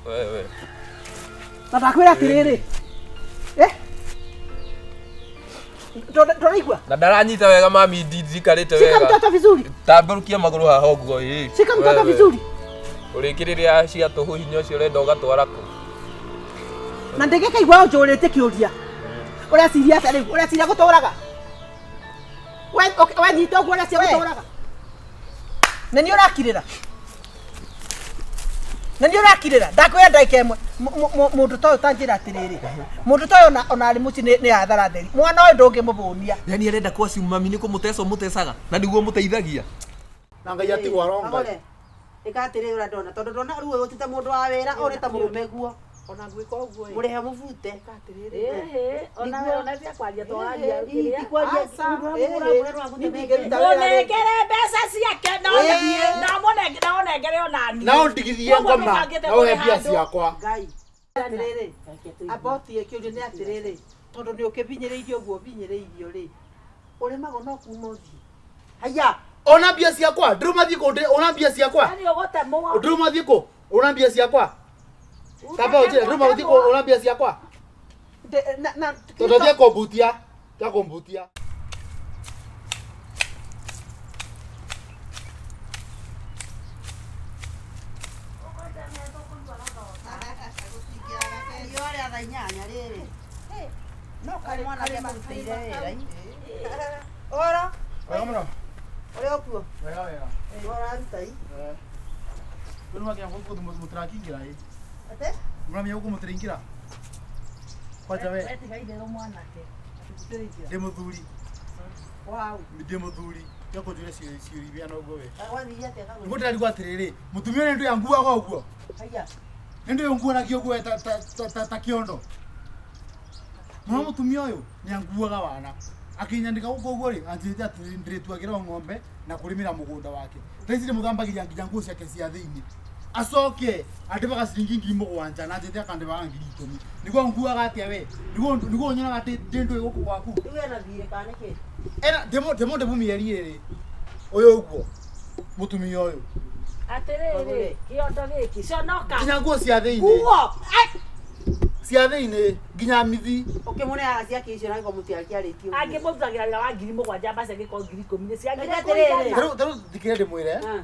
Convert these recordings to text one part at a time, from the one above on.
Wewe. Na ndakwĩra atĩrĩrĩ. Eh? Ndũraigua? Na ndaranyita wega mami njikarĩte Shika wega. mtoto vizuri. Tambũrũkia magũrũ haha ũguo ĩĩ. Shika mtoto Wewe. vizuri. Ũrĩkĩrĩria cia tũhũ hinya ũcio ũrenda ũgatwara kũ? Na ndĩngĩkaigua ũnjũrĩtie kĩũria. Ũreciria atĩa rĩu? Ũreciria gũtũraga? We okay, we nyita ũguo ũreciria gũtũraga? Na nĩ ũrakirĩra? Na nĩ ũrakirĩra? Ndakwĩra ndagĩka ĩmwe mũndũ ta ũyũ ta njĩra atĩrĩrĩ. Mũndũ ta ũyũ ona arĩ mũciĩ nĩ hathara theri. Mwana ũyũ ndũngĩmũbũnia. Yani arenda kwaci mami nĩ kũmũteca ũmũtecaga na nĩguo ũmũteithagia. Na Ngai atigwo aronga. Agore. Ĩka atĩrĩrĩ ũrĩa ndona tondũ ndona rĩu ũyũ ti ta mũndũ wa wĩra ũyũ nĩ ta mũrũme guo. Ona ngwĩka ũguo ĩ. Mũrĩhe mũbute. Ĩka atĩrĩrĩ. Ĩhĩ, ona we ona cia kwaria twaria Ĩ, kĩrĩa. ti kwaria Aca, mũndũ ĩhĩ, ũramũgũra ũramũgũra niĩ ndingĩruta wĩra rĩngĩ. Mũnengere mbeca ciake na na mũnengere ona niĩ. Na ũndigithie Koguo ngoma mũbangĩte na ũhe kũrĩha mbia andũ. ciakwa. Ngai. Atĩrĩrĩ. Amba ũtige kĩũria nĩ atĩrĩrĩ tondũ nĩ ũkĩbinyĩrĩirio ũguo ũbinyĩrĩirio rĩ ũremagwo no kuma ũthiĩ. Haya. Ona mbia ciakwa, ndĩruma thiĩ kũ, ona mbia ciakwa. Yaani ũgũtemwo. Ndĩruma thiĩ kũ, ona mbia ciakwa. Tamba ũnjĩre, ndĩruma thiĩ kũ, ona mbia ciakwa. Na Tondũ thiĩ kũmbutia, tiga kũmbutia. Riũa rĩa thaa inyanya rĩrĩ. No karĩ Mwana karĩ nĩakũrutĩire wĩra. Ũhoro? Wega mũno. Ũrĩ o kuo? Wega wega. Ĩ, ũraruta i? Rĩu nĩwakinya gũkũ mũtirakĩingĩra ĩ. Atĩ? Mũramenya gũkũ mũtiraingĩra? Kwanja we, We tiga itherũ mwanake. ndĩ mũthuri, Wow. ndĩ mũthuri. Tiga kũnjũria ciũria iria na ũguo we. Gwathire atĩa kagũrũ? Nĩguo ndĩrarigwo atĩrĩrĩ, mũtumia ũyũ nĩ ndũĩ anguaga ũguo? Haya. Nĩ ndũĩ ũnguanagia ũguo we ta kĩondo? Mũno mũtumia ũyũ nĩ anguaga wana. Akĩnyandĩka gũkũ ũguo rĩ, anjĩrĩte atĩ ndĩrĩtuagĩra o ng'ombe na kũrĩmĩra mũgũnda wake. Thaa ici ndĩmũthambagĩria nginya nguo ciake cia thĩinĩ. Acoke andĩbaga ciringi 7,000 na anjĩrĩte akandĩbaga 10,000. Nĩguo anguaga atĩa we? Nĩguo nĩguo ũnyonaga ndĩ ndũĩ gũkũ gwaku? Rĩu ena thiirĩ kana nĩkĩ? Ena ndĩmũndĩbu mĩeri ĩrĩ. Ũyũ ũguo mũtumia ũyũ. Atĩrĩrĩ, kĩondo gĩkĩ conoka. Nginya nguo cia thĩinĩ. Nguo! Ai! Cia thĩinĩ nginya mithi. Ũkĩmũneaga ciake icio na angĩkorwo mũtiakĩarĩtie ũguo. Angĩmũrutagĩra wĩra wa 7,000 mbeca ingĩkorwo 10,000 nĩ ciagire Reke atĩrĩrĩ. kũigana. Tarĩu thikĩrĩria ndĩmwĩre. Ah,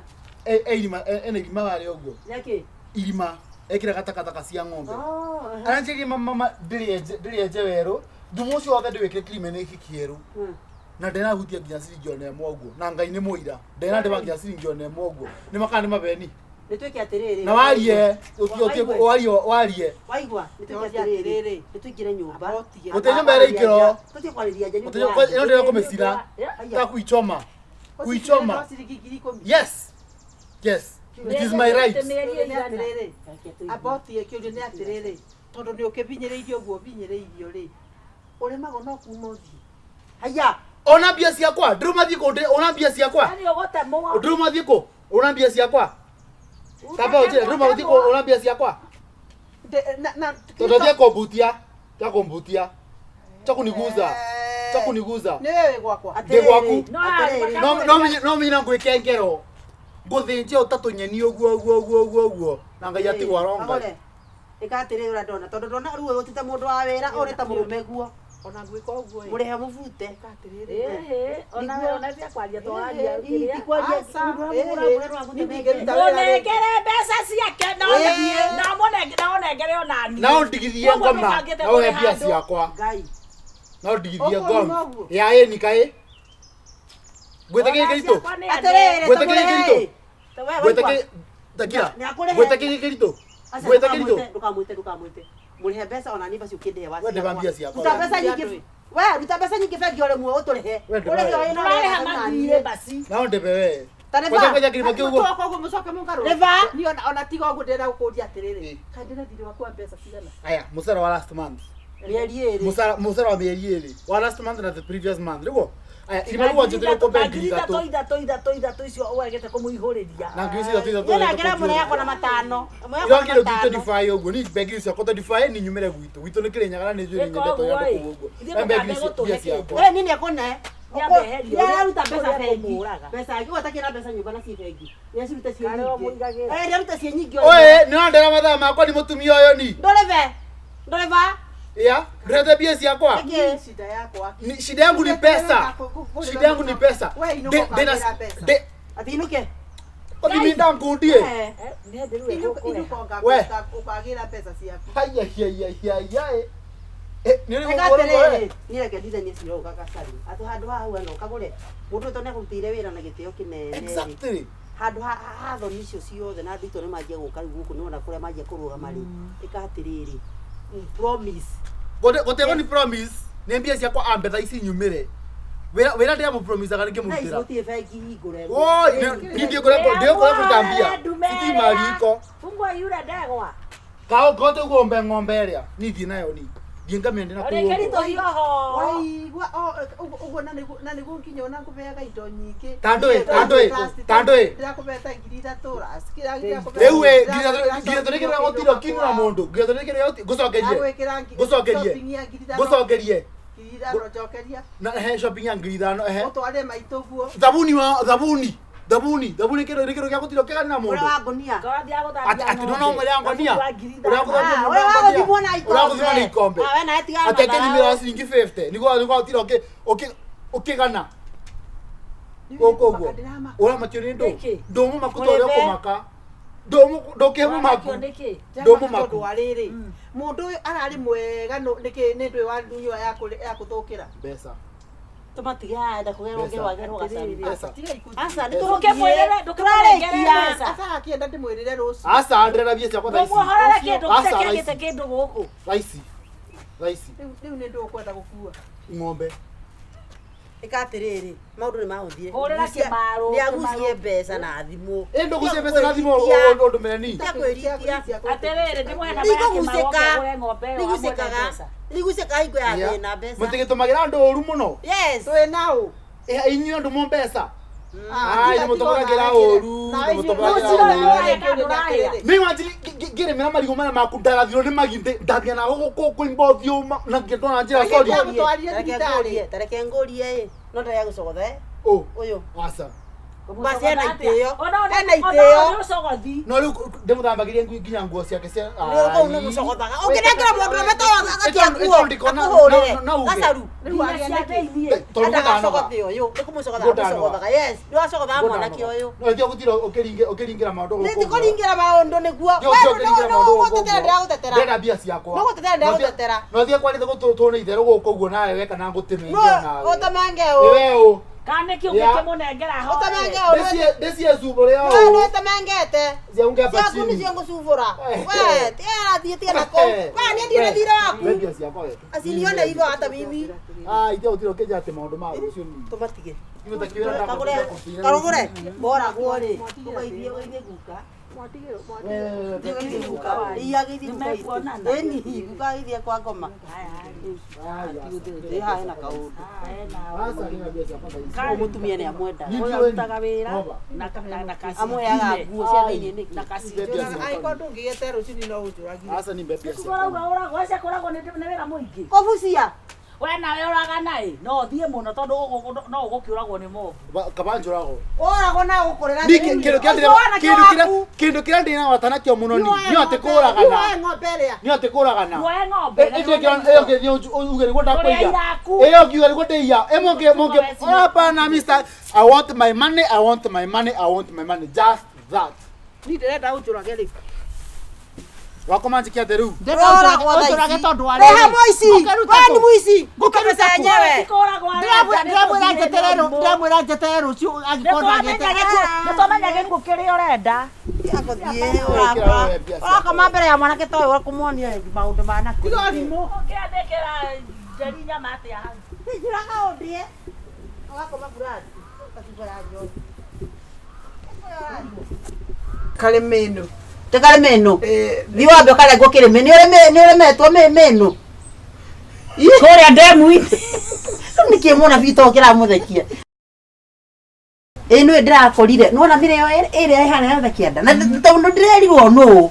Irima ena irima harĩa ũguo. Rĩakĩ? Irima ekĩraga takataka cia ng'ombe. Oh, aha. Aranjĩrĩria mama ndĩrĩenje werũ. Thumu ũcio wothe ndĩwĩkĩre kirima-inĩ gĩkĩ kĩerũ. Na ndenahutia nginya ciringi ona ĩmwe ũguo. Na Ngai nĩ mũira. Ndenandĩba nginya ciringi ona ĩmwe ũguo. Nĩ makana nĩ mabeni. Nĩ twĩke atĩrĩrĩ. Na warie warie warie. Waigua? Nĩ twĩke Ndoria atĩrĩrĩ. atĩrĩrĩ. Nĩ tũingĩre nyũmba. Amba ũtige. Gũtirĩ nyũmba ĩrĩ ikĩro. Tũtige kwarĩria nja Gũtirĩ nyũmba. ĩno ndĩrenda kũmĩcira. Ta kuichoma. Kuichoma. No ciringi 10,000. Yes. Yes. It is my right. Mĩeri Nĩ ĩigana. atĩrĩrĩ. Amba ũtige kĩũria nĩ atĩrĩrĩ tondũ nĩ ũkĩbinyĩrĩirio ũguo ũbinyĩrĩirio rĩ ũremagwo no kuma ũthiĩ. Haya. Ona mbia ciakwa, ndĩruma thiĩ kũ, ona mbia ciakwa. Yaani ũgũtemwo. Ndĩruma thiĩ kũ, ona mbia ciakwa. Tamba ũnjĩre, ndĩruma thiĩ kũ, ona mbia ciakwa. Na Tondũ thiĩ kũmbutia, tiga kũmbutia. Tiga kuniguza, tiga kuniguza. Nĩ wewe gwakwa. Ndĩ gwaku. No, Atĩrĩrĩ. No no menye no menye na ngwĩke ngero. Ngũthĩnje o ta tũnyeni ũguo ũguo ũguo ũguo ũguo. Na Ngai atigwo aronga. Agore. Ĩka atĩrĩrĩ ũrĩa ndona tondũ ndona rĩu ũyũ ti ta mũndũ wa wĩra ũyũ nĩ ta mũrũme guo. Ona ngwĩka ũguo ĩ. Mũrĩhe mũbute. Ĩka atĩrĩrĩ. Ĩhĩ, ona we ona cia kwaria twaria Ĩ, kĩrĩa. ti kwaria Aca, mũndũ ĩhĩ, ũramũgũra ũramũgũra niĩ ndingĩruta wĩra rĩngĩ. Mũnengere mbeca ciake na na ũnengere ona niĩ. Na ũndigithie Koguo ngoma mũbangĩte na ũhe kũrĩha mbia andũ. ciakwa. Ngai. Na ũndigithie Ũkũruma ngoma. ũguo? Ya ĩni kaĩ. Ngwĩte kĩrĩ kĩritũ. Ciakwa nĩ Atĩrĩrĩ, Ngwĩte kĩrĩ tũmũrĩhe. kĩritũ. Ta we Ngwĩte waigua? kĩrĩ Takira. Nĩakũrĩhe. Ngwĩte kĩrĩ kĩritũ. Aca, Ngwĩte kĩritũ. ndũkamwĩte, ndũkamwĩte ndũkamwĩte mũrĩhe mbeca ona niĩ bacio ũkĩndĩhe wa We ndĩba mbia ciakwa. Ruta mbeca nyingĩ we ruta mbeca nyingĩ bengi ũrĩmwe ũtũrĩhe We ndĩba ũrĩhe we. ũyũ na Tũrarĩha ũrĩhe mathirĩ basi. Na ũndĩbe we. Ta nĩba. Kwanja kwanja kĩrima kĩu ũguo. Mũcoke ũguo mũcoke mũngarũre. Nĩba. Niĩ ona tiga ũguo ndĩrenda gũkũria atĩrĩrĩ. Ĩ. Kaĩ ndĩna thirĩ waku wa mbeca cigana? Aya, mũcara wa last month. Mĩeri ĩrĩ. Mũcara wa mĩeri ĩrĩ. Wa last month na the previous month. Nĩguo? Aya, irima rĩu wanjĩtĩire ũkombe Na 3,000. 3,000 3,000 3,000 icio ũregete kũmũihũrĩria. Na 3,000 Niĩ nengera mũne yakwa na matano. Ĩmwe yakwa na Irangire matano. 25 ũguo ni bengi ciakwa 25 ni nyumĩre gwitũ. Gwitũ nĩ Kĩrĩnyaga na nĩ njũĩ Ĩka nyendete ũguo ũrĩa ĩ. andũ kũu ũguo. Ithuĩ Na bengi mũkambe gũtũhe mbia kĩndũ. ciakwa. We niĩ nĩekũne. Nĩambeherie Nĩararuta mbeca ũrĩa bengi. ekũmũraga. Mbeca ingĩ gwatakĩra mbeca nyũmba na ciĩ bengi. Nĩacirute ciĩ Karĩ o nyingĩ. mũigagĩra. Eh, nĩaruta ciĩ nyingĩ o Oe, nĩ wandera mathaa makwa ni mũtumia ũyũ ni. Ndũrĩbe. Ndũrĩba. Ya, ndũrete mbia ciakwa. Nĩkĩ? Shida yakwa. Ni- Shida yangu ni pesa. Shida yangu ni pesa. Wewe inuka Ndĩ- ndĩna- ukagĩra mbeca. ndĩ- Ati inuke. Othimi ndangundie. Eh. Nĩ ndĩ rĩu Inuka ĩgũkũreha. inuka We. ukagĩra mbeca ciaku. Haya haya haya haya. Eh, nĩ ũrĩ Eka gũkũ ũrĩ- atĩrĩrĩ, niĩ reke ndithanie cira ũyũ gacari. Atĩ handũ haha hau no kagũre. Mũndũ ũyũ tondũ nĩakũrutĩire wĩra na gĩtĩo kĩnene rĩ. Exactly. Handũ ha ha thoni icio ciothe na andũ aitũ nĩmanjia gũka rĩu gũkũ nĩwona kũrĩa manjia kũrũgama rĩ. Ĩka atĩrĩrĩ. Promise. Gũtego ni promise. Nĩ mbia ciakwa ambe thaa ici nyumĩre. Wĩra wĩra ndĩramũpromisaga Thaa ici nĩngĩmũrutĩra. gũtirĩ bengi hingũre. Woi, niĩ ndĩgũkora kũruta mbia. Cikiuma riko. Fungua yule ndegwa. Kao gote uguo mbe ng'ombe ĩrĩa. Niĩ thiĩ nayo ni. Thiĩ ngamĩende na kũu. Ũrĩkĩri ũguo. tũhiũho. Waigua o ũguo na nĩguo na nĩguo nginya ona ngũbeaga indo nyingĩ. Tandũ ĩ, tandũ ĩ, tandũ ĩ. Ndĩrakũbeta 3000 last. Rĩu ĩ, nginya tũrĩkĩrĩra gũtirwo kinura mũndũ. Nginya tũrĩkĩrĩra ngũcokerie. Ngũcokerie. Ngũcokerie. 5000 njokeria. Na he shopping ya 5000 ehe. Ũtware maitũ guo. Thabuni wa thabuni. Thabuni, thabuni kĩndũ nĩ kĩndũ gĩa gũtirwo kĩgani na Ũrĩa mũndũ. wa ngũnia. Ngoro thiaga gũthambia Atĩ atĩ ndona ũmwe ya ngonia. Thabuni wa ngiri Ũrĩa ithano. gũthambia Ah, mũndũ ũrĩa wa wa ngonia. gũthimwo na ikombe. Ũrĩa gũthimwo na ikombe. Ah, we nawe tigana Atĩ na akĩthimĩra matharau. ciringi 50 nĩguo nĩguo gũtirwo ũkĩgana. Gũkũ ũguo. Ũramakio nĩ ndũ. Nĩkĩ? Ndũmũmaku ta ũrĩa Mũrĩbe. ũkũmaka. Ndũkĩmũmaku. Ũramakio nĩkĩ? Ndũmũmaku. Tondũ wa rĩrĩ mũndũ ũyũ ararĩ mwega nĩkĩ nĩ ndũĩ wa nyua ya kũthũkĩra. Mbeca. Tũmatige haha enda kũgerwo Mbeca. ngerwo agerwo gacari. Mbeca. Tiga ikundi. Aca nĩ Ndũkĩmwĩrĩre- tũgũthiĩ. ndũkĩmũnengere Tũrarĩkia. mbeca. Aca akĩenda ndĩmwĩrĩre rũciũ. Aca ndĩrenda mbia ciakwa thaa ici. Ndũmuohorere kĩndũ Aca, kĩrĩa thaa kĩagĩte ici. kĩndũ gũkũ. Thaa ici. Thaa ici. Rĩu nĩ ndũ ũkwenda gũkua. Ng'ombe. Ĩka atĩrĩrĩ, maũndũ nĩ mahũthire. Hũrĩra kĩmaro, Nĩagucie mbeca na thimũ. Ĩ ndũgucie mbeca na thimũ ũndũmĩre ni. Tiga kwĩritia. Atĩrĩrĩ, ndĩmũhe namba ya kĩmaro Nĩngũgucĩka. ũgũre ng'ombe ĩyo amũhe Nĩgucĩkaga. mbeca. Nĩgucĩkaga hingo ya thĩna mbeca. Mũtigĩtũmagĩra andũ ũru mũno. Yes. Twĩ naũ. Eh, inyuĩ andũ mo mbeca. Ah, Ai, tiga- nĩmũtũmagĩra tiga ũru, nawe inyuĩ- nĩmũtũmagĩra Rũciũ ũru. nĩ Niĩ wanjiri ngĩrĩmĩra marigũ maya maku ndarathirwo nĩ magi ndathia na gũkũ kũimba ũthiũ na ngĩndona njĩra sorry. Ndĩramũtwarire Tareke thibitarĩ. ngũrie, tareke ngũrie ĩ. No ndarĩa gũcogotha ĩ. Ũ, Ũyũ. aca. Basi hena itĩo. Ona Hena itĩo. nĩ ũcogothi. No rĩu ndĩmũthambagĩrie ngui nginya nguo ciake cia Nĩ kũu nĩ mũcogothaga. Ũngĩnengera mũndũ ũrũme ta ũyũ agatia Ĩtondũ- nguo. ĩtondũ ndikona- Akũhũrĩre. no- no uge. Gacaru. Rĩu Nginya agĩa cia nĩkĩ? thĩiniĩ. Tondũ Endaga gũtanoga. acogothe ũyũ. Nĩ kũmũcogotha Gũtanoga. amũcogothaga. Yes. Nĩ wacogothaga mwanake ũyũ. No ĩtio gũtira ũkĩringĩra maũndũ gũkũ Nĩ ũguo. ti kũringĩra maũndũ nĩguo. Ndio We ũthiĩ ũkĩringĩra maũndũ gũkũ nĩgũtetera ũguo. ndĩragũtetera. Ndĩrenda mbia ciakwa. Nĩgũtetera ndĩragũtetera. No thiĩ kwarĩte gũtũtwo nĩ itherũ gũkũ ũguo nawe weka na ngũtĩme No ingĩ onawe. ũtemange Ĩ ũ. we ũ. Kana nĩkĩ Ya. ũngĩkĩmũnengera hoe? Ũtemange ũ. Ndĩcie cuba ũrĩa We ũ. nĩ ũtemangete. Ciaunge hapa Ciaku chini. nĩcio ngũcubũra. Eh. We tiga arathiĩ tiga na kũu. We niĩ ndirĩ thirĩ waku. Mbe mbia ciakwa we. Asinione hivyo hata mimi. Ah, ithe ũtira ũkĩnja atĩ maũndũ ma rũciũ ni. Tũmatige. Ithuĩ ta kĩwĩra Kagũre karũgũre. Boragwo rĩ. Ũgeithie ũgeithie guka. Ũgeithie guka. Iya geithie guka. Nĩmekuonana. Ĩni guka geithie kwa ngoma. Ndĩ haha hena kaũndũ. Ũyũ mũtumia nĩ amwendaga. Ũyũ arutaga wĩra na kaci. Amũheaga nguo cia thĩiniĩ nĩkĩ? Na kaci. Angĩkorwo ndũngĩgĩte rũciũ no ũnjũragire. Aca ni mbe mbia Nĩkuo ciakwa. ũrauga ũragwo, acio kũragwo nĩ wĩra mũingĩ. Kũbucia. We nawe ũragana ĩ, no ũthiĩ mũno tondũ no ũgũkĩũragwo nĩ mobu. Kaba njũragwo. Ũragwo na gũkũrĩra Ni thĩiniĩ. kĩndũ kĩrĩa Ũcio wanake kĩndũ kĩrĩa waku. kĩndũ kĩrĩa ndĩ na bata nakĩo mũno ni Nĩwoe nĩ atĩ ng'ombe- kũragana. nĩwoe ng'ombe ĩrĩa. Nĩ atĩ kũragana. Woe ng'ombe. Ĩyo ĩngĩ uge nĩguo ndakũiya. Tũrĩ airaku. Ĩyo ngiuga nĩguo ndĩiya. Ĩ mũngĩ mũngĩ hapana mister I want my money I want my money I want my money just that. Niĩ ndĩrenda ũnjũrage rĩu. Wakoma njĩke atĩ rĩu. Ũragwo thaa Ũnjũrage ici. tondũ wa Reha rĩrĩ. mũici. Ngũkĩruta We kũ? nĩ mũici. Ngũkĩruta Mbeca kũ? yenyewe. Ndĩramwĩra njetere ndĩramwĩra njetere rũciũ angĩkorwo ndangĩeterera. Nĩtwamenya gĩkuũ kĩrĩa ũrenda. Agũthiĩ ũrakora. Ũrakoma mbere ya mwanake ta ũyũ ũkũmuonia maũndũ ma nakũ. Tiga ũrimũ. Ũkĩandĩkĩra Njeri nyama atĩa hau? Njũraga ũndĩe. Ũgakoma burati. Ũgacubũra njohi. Karĩ mĩnũ. Tĩkarĩ mĩnũ. Thiĩ wambe ũkarengwo kĩrĩmĩ. Nĩ ũrĩmetwo mĩnũ. Kũrĩa ndemu-inĩ. Rĩu nĩkĩ mũnabii to kĩramũthekia? Ĩ nĩwe ndĩrakorire nĩwona mĩrĩo ĩrĩa ĩhana yothe kĩanda na tondũ ndĩrerirwo nũ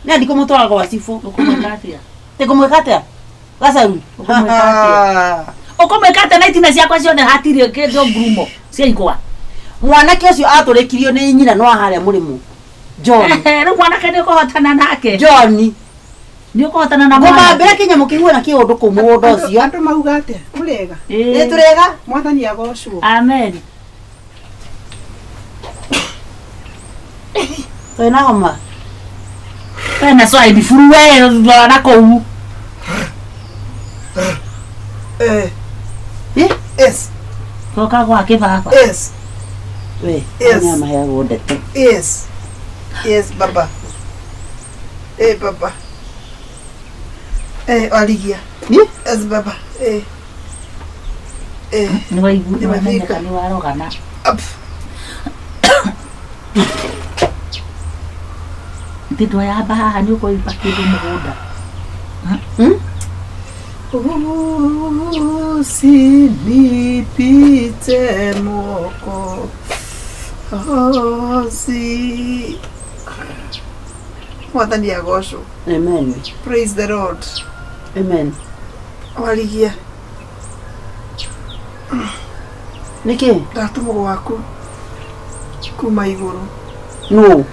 nĩ andikũmũtwara gwa cibũ Ũkũmwĩka atĩa? tĩkũmwĩka atĩa gacaru Ũkũmwĩka atĩa? Ũkũmwĩka atĩa na itina ciakwa ciothe hatirĩ kĩndũ ngurumo cia igwa. Mwanake ũcio atũrĩkirio nĩ nyina no harĩa mũrĩmo. John. Rĩu mwanake nĩ ũkũhotana nake. John. Nĩ ũkũhotana na Ngũmambĩra mwanake. kĩnyamũ kĩhuana kĩũndũ kũu mũgũnda ũcio. Andũ mauga atĩa? Mũrĩega? Nĩ Ĩĩ. tũrĩega? Mwathani agocwo. Amen. Twĩna homa. Wena swine flu we rora na kũu. Eh, Eh? yes, Coka gwake baba. yes, We, Yes. nĩ amaheagwo ndeto. yes, yes, baba. Eh, baba. Eh, waligia. Ni? Yes, baba. Eh. Eh, Nĩ waigua Nĩ wamenyeka wafika. nĩ warogana. up. Ndĩndwa yamba haha nĩ ũkũimba kĩndũ mũgũnda. Usinipite Mwokozi. Mwathani agocwo. Amen. Praise the Lord. Amen. Warigia, Nĩkĩ? ndatũmwo gwaku kuma igũrũ, Nũ?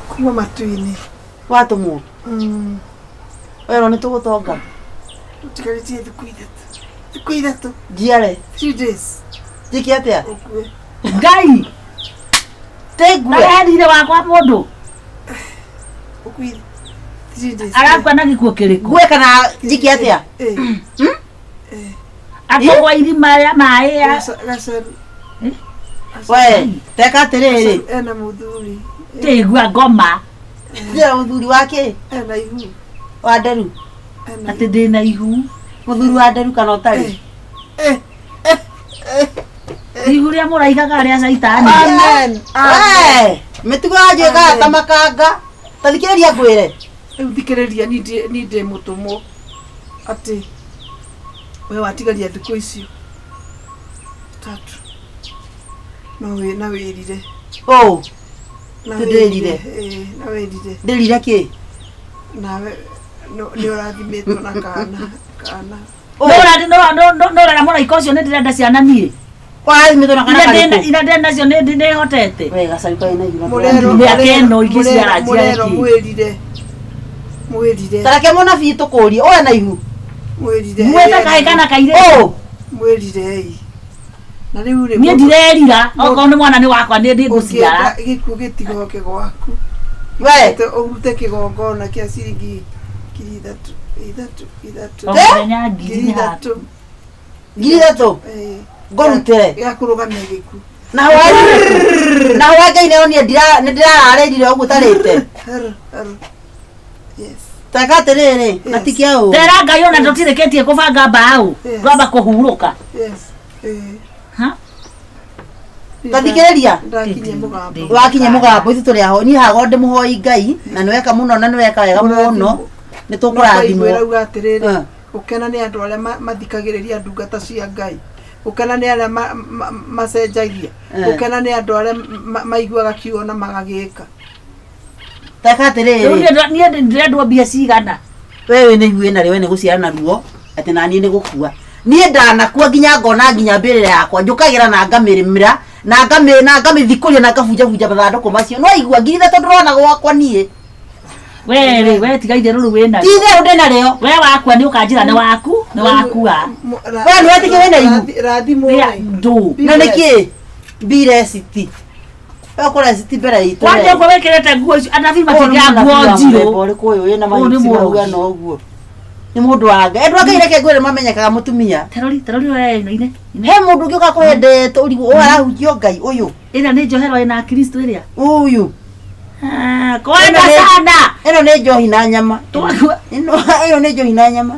kuma matu-inĩ. Watũmwo? Mm. Werwo nĩ tũgũtonga. Ũtigarĩtie thikũ ithatũ. Thikũ ithatũ. Njiare. 3 days. Njĩke atĩa? Ũkue. Ngai! Tĩngue. Ndareherire wakwa mũndũ. Ũkue 3 days. Arakua na gĩkuũ kĩrĩkũ? Ngue kana njĩke atĩa? Eh. Akũgwa irima rĩa maĩ ya Gacaru. Eh? We, teka atĩrĩrĩ. Gacaru ena mũthuri. tĩgua ngoma Ndĩra mũthuri wake Ena ihu. wa nderu. Ena atĩ ndĩna ihu. Mũthuri wa nderu kana ũtarĩ? Eh. Ihu rĩa mũraigaga rĩa caitani. Amen. Amen. We, mĩtugo yanjĩkaga ta makanga. Ta thikĩrĩria ngwĩre. Rĩu thikĩrĩria niĩ ndĩ mũtũmwo atĩ we watigaria thikũ icio tatu no wĩ na wĩrire Ũ, na Ndĩrire. ĩĩ, na wĩrire ndĩrire kĩ? nawe nĩ ũrathimĩtwo na kana kana Ũ, Nũrera mũraika ũcio nĩ ndĩrenda ciana niĩ. warathimĩtwo na kana Iria karĩkũ? ndĩna nacio nĩ nĩhotete. We, gacaru karĩ na ihu na Mũrerwo- Mĩaka ĩno ingĩ ciara mũrerwo njiarĩ kĩ? mwĩrire mwĩrire Tareke mũnabii tũkũrie, ũyũ na ihu. mwĩrire Muĩte kahĩ kana kairĩtu. Ũ, mwĩrire ĩ na rĩu rĩ Niĩ ndirerira okorwo nĩ mwana nĩ wakwa nĩ ndĩngũciara. ũngĩenda gĩkuũ gĩtigoke gwaku we, Ũrute kĩgongona kĩa ciringi 3,000 ithatũ ithatũ O mũthenya ngiri ngiri nĩ haku. ithatũ 3,000 Ĩĩ. ngũrutĩre. gĩa kũrũgamia gĩkuũ Na hwaĩ na hwaĩ Ngai nĩonire nĩ ndĩrararĩrire ũguo tarĩte. Her, her. Yes. Teka atĩrĩrĩ, na ti kĩa ũũ. Tera Ngai ona tũtirĩkĩtie kũbanga mbaũ. Yes. Twamba kũhurũka. Yes. Ĩĩ. Ha? Ta thikĩrĩria. Ndakinyia mũgambo. Wakinya mũgambo ithuĩ tũrĩ aho niĩ hago ndĩ mũhoi Ngai na nĩweka mũno na nĩweka wega mũno nĩ tũkũrathimwo. Rauga atĩrĩrĩ Eh. gũkena nĩ andũ arĩa mathikagĩrĩria ndungata cia Ngai gũkena nĩ arĩa macenjagia Eh. gũkena nĩ andũ arĩa maiguaga kiugo na magagĩka Teka Rĩu atĩrĩrĩ niĩ ndĩrendwo mbia cigana. we wĩna ihu wĩna rĩ we nĩ gũciara na ruo atĩ naniĩ nĩ gũkua niĩ ndanakua nginya ngona nginya mbĩrĩra yakwa njũkagĩra na ngamĩrĩmĩra na na ngamĩthikũria na ngabunjabunja mathandũkũ macio no igua 3,000 ndĩrona gwakwa niĩ We rĩ we tiga itherũ rĩu wĩna. ti itherũ ndĩna rĩo We wakua nĩ ũkanjĩra nĩ waku nĩ wakua. We nĩ wetĩkia wĩna ihu? rathimwo Rĩa ndũ. Na nĩkĩ mbireciti we ũkũreciti mbere itũ Kwanja ũguo wĩkĩrĩte nguo icio anabii matingĩaga nguo njirũ. ũrĩkũ ũyũ wĩna Ũyũ nĩ mahici mũrogi. mahuana ũguo nĩ mũndũ wa Ngai andũ a Ngai reke ngwĩre mamenyekaga mũtumia Terori terori we ĩno ine. he mũndũ ũngĩ ũka kũhendete ũrigwo ũyũ arahunjio Ngai ũyũ Ĩrĩa nĩ njohero ĩna Kristo ĩrĩa. ũyũ Ah, Kwenda Ĩno nĩ- sana. ĩno nĩ njohi na nyama Twakua. ĩno ĩno nĩ njohi na nyama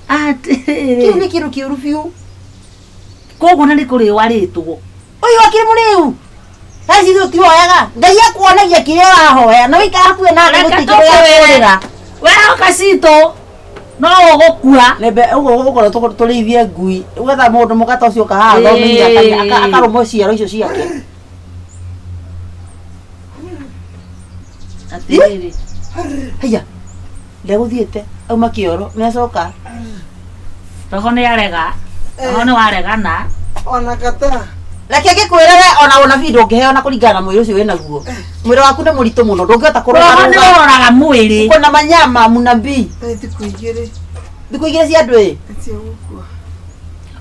kĩu Atĩrĩrĩ. nĩ kĩndũ kĩũru biũ Koguo na nĩ kũrĩo arĩtwo. ũyũ akĩrĩ mũrĩu thaa ici ithuĩ tũtihoyaga Ngai akuonagia kĩrĩa ũrahoya na wĩikara hakuhĩ nake Reke gũtirĩ kĩndũ tũkwĩre. gĩakũrĩra We oka citũ no ũgũkua. Nembe ũguo ũkorwo tũrĩithie ngui ũgetha mũndũ mũka ta ũcio ũka haha thomithia akarũmwo ciaro icio ciake Atĩrĩrĩ. haiya ndegũthiĩte auma kĩoro nĩacoka. Roho nĩ arega. Roho nĩ waregana. Ona kata. Reke ngĩkwĩre we ona ũnabii ndũngĩheo na kũringana na mwĩrĩ ũcio wĩnaguo. Mwĩrĩ waku nĩ mũritũ mũno ndũngĩhota Roho nĩ kũrũgarũga. ũroraga mwĩrĩ. Uko na manyama mũnabii. Nĩ thikũ igĩrĩ. Thikũ igĩrĩ cia andũ ĩ. Cia gũkua.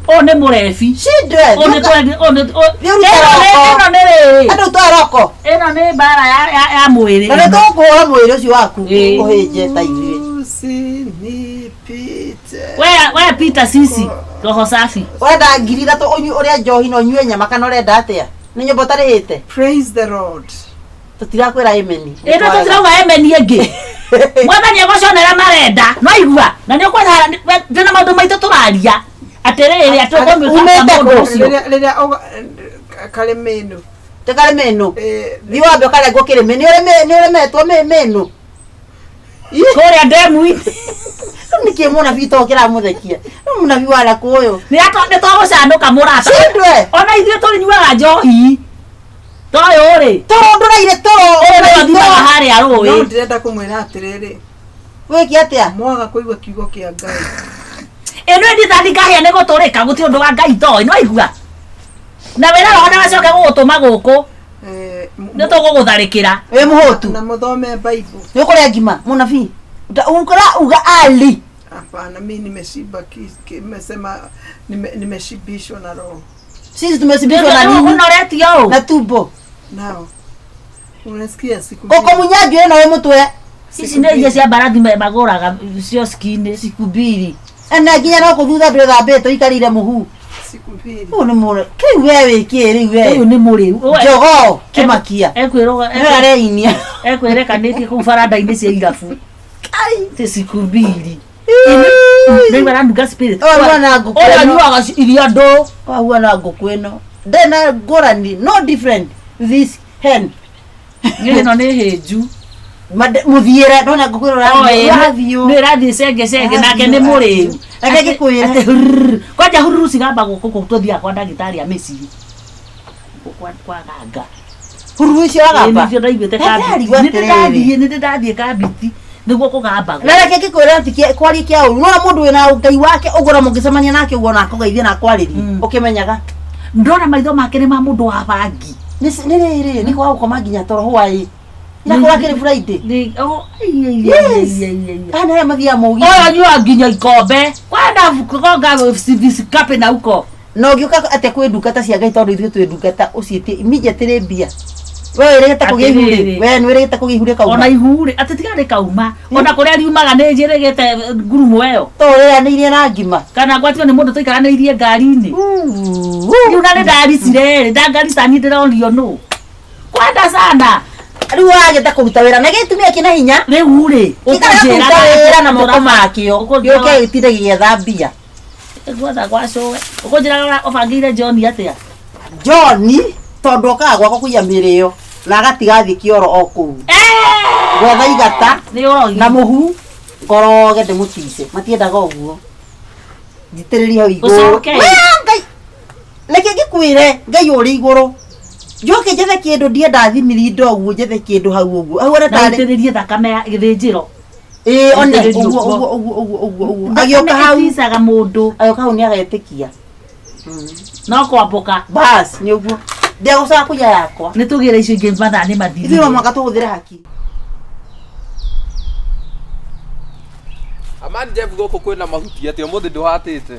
Ũyũ nĩ mũrebi. Shindwe. Ũyũ nĩ twendi ũyũ nĩ Thiĩ ũrute roko. ĩno nĩ rĩrĩ. Andũ twa roko. Ĩno nĩ mbara ya ya ya mwĩrĩ. Na nĩ tũgũkũhũra mwĩrĩ ũcio waku Ĩĩ. ũhĩnje ta ithuĩ. Usinipite. We we Peter sisi roho safi. Ũrenda 3,000 ũnyue ũrĩa njohi na ũnyue nyama kana ũrenda atĩa? Nĩ nyũmba ũtarĩhĩte? Praise the Lord. Tũtirakwĩra amen. Ĩno tũtirauga amen ĩngĩ. Mwathani egũconera marenda. No igua. Na nĩ ũkwenda ndĩna maũndũ maitũ tũraria. Atĩrĩrĩ atĩ ũkũmĩka Umĩte mũndũ kũ? ũcio. Rĩrĩa rĩrĩa karĩ mĩnũ. Tũkarĩ mĩnũ. Eh, Thiĩ wambe ũkarengwo kĩrĩmĩ. Nĩ ũremetwo mĩnũ. Kũrĩa ndemu-inĩ. Rĩu nĩkĩ mũnabii to kĩramũthekia? Rĩu mũnabii wa nakũ ũyũ? Nĩ nĩ tũgũcanũka mũrata. Shindwe. Ona ithuĩ tũnyuaga njohi. Toyũ rĩ. Toro ndũraire toro. Ũyũ nĩwe ũthiaga harĩa No rũĩ. ndĩrenda kũmwĩra atĩrĩrĩ. Wĩke atĩa? Mwaga kũigua kiugo kĩa Ngai. Ĩno ĩndithathi ngahĩa nĩ gũtũrĩka gũtirĩ ũndũ wa Ngai toĩ. No igua. Na wĩra roho ndagacoke gũgũtũma gũkũ. Eh, Nĩ tũgũgũtharĩkĩra. Wĩ mũhũtu. Na mũthome Bible. Nĩ ũkũrĩa ngima mũnabii. Ũkũra uga ali. Hapana, mi nimeshiba nimesema nimeshibishwa na roho. Sisi tumesibishwa na nini? Ũnoretio ũũ. Na tumbo. Nao. Unasikia siku Koko mbili. munyanjũ ĩno wĩ mũtwe. Ici nĩ iria cia mbarathi magũraga cioski-inĩ. Siku mbili. Na nginya no kũthutha ndwĩthambĩte ũikarĩire mũhu. Siku mbili. Ũyũ nĩ mũre. Kĩu we wĩ kĩ rĩu we? Ũyũ nĩ mũrĩu. Jogoo kĩmakia. Ekwĩrwo Nĩwe areinia. ekwĩrekanĩtie kũu baranda-inĩ cia irabu. Ti siku mbili. Rĩu aranunga spirit. Ũyũ ahuana ngũkũ Ũyũ ĩno. anyuaga iria ndũ. Ahuana ngũkũ ĩno. Ndarĩ na ngũrani. No different. This hen. Ĩno nĩ hĩnju. Mũthiĩre ndona ngũkũ ĩno ĩrathiĩ. Nĩ ĩrathiĩ cenge cenge nake nĩ mũrĩu. Reke ngĩkwĩre. Atĩ hururu. Kwanja hururu cigamba gũkũ kũu tũthiaga kwa ndagĩtarĩ a mĩciĩ. Gũkũ kwa ganga. Hururu icio agamba. Nĩcio ndaiguĩte Ndarigwo kambiti. atĩrĩrĩ. Nĩ ndĩrathiĩ kambiti nĩguo kũgambagwo. Na reke ngĩkwĩre atĩ kwaria kĩa ũru. Nona mũndũ wĩna Ngai wake ũguo na mũngĩcemania nake ũguo na akũgeithie na akwarĩrie. Ũkĩmenyaga. Ndona maitho make nĩ ma mũndũ wa bangi. Nĩ rĩrĩ nĩ kwaga gũkoma nginya toro hwaĩ. Irakorwo akĩrĩ Friday. Yes. Aya nĩ arĩa mathiaga mũgithi. Ũyũ anyuaga nginya ikombe. Kwenda kũgonga cikape na uko. Na ũngĩũka atĩa kwĩ ndungata cia Ngai tondũ ithuĩ twĩ ndungata ũciĩtie immediately mbia. We wĩrĩgĩte kũgĩa ihu rĩ? Atĩrĩrĩ. We nĩ wĩrĩgĩte kũgĩa ihu rĩkauma? Ona ihu rĩ, atĩ tiga rĩkauma. Ona kũrĩa riumaga nĩ njĩrĩgĩte ngurumo ĩyo. To ũrĩanĩirie na ngima. Kana ngwatio nĩ mũndũ tũikaranĩirie ngari-inĩ. Rĩu na nĩ ndaricire rĩ, ndangarita niĩ ndĩrorio nũ. Kwenda sana. Rĩu wagĩte kũruta wĩra na gĩtumia kĩna hinya. Rĩu rĩ, Gĩkarega kũruta wĩra na moko makĩo. Gĩũke gĩtinde gĩgĩetha mbia. Gwetha gwa cũwe. Ũkũnjĩraga ũbangĩire John atĩa? John tondũ okaga gwakwa kũiya mĩrĩo na agatiga athiĩ kĩoro o kũu. Gwetha igata Nĩ ũrogi. na mũhu ngoroge ndĩmũtice. Matiendaga ũguo. Njitĩrĩrie hau igũrũ. Ũcoke. Wee, Ngai. Reke ngĩkwĩre Ngai ũrĩ igũrũ. Njoke njethe kĩndũ ndienda thimiri ũguo njethe kĩndũ hau ũguo. Hau one Na tarĩ ũitĩrĩrie thakame ya gĩthĩnjĩro. Ĩĩ one Ũitĩrĩrie ũguo ũguo. ũguo ũguo ũguo ũguo ũguo. Agĩũka hau Ĩticaga mũndũ. agĩũka hau nĩ agetĩkia. No kwambũka. Bas nĩ ũguo. Ndiagũcoka kũiya yakwa. Nĩ tũgĩre icio ingĩ mathaa nĩ mathirire. Ithuĩ no mũhaka tũhũthĩre hakiri. Amani Jeff gũkũ kwĩna mahuti atĩ ũmũthĩ ndũhatĩte.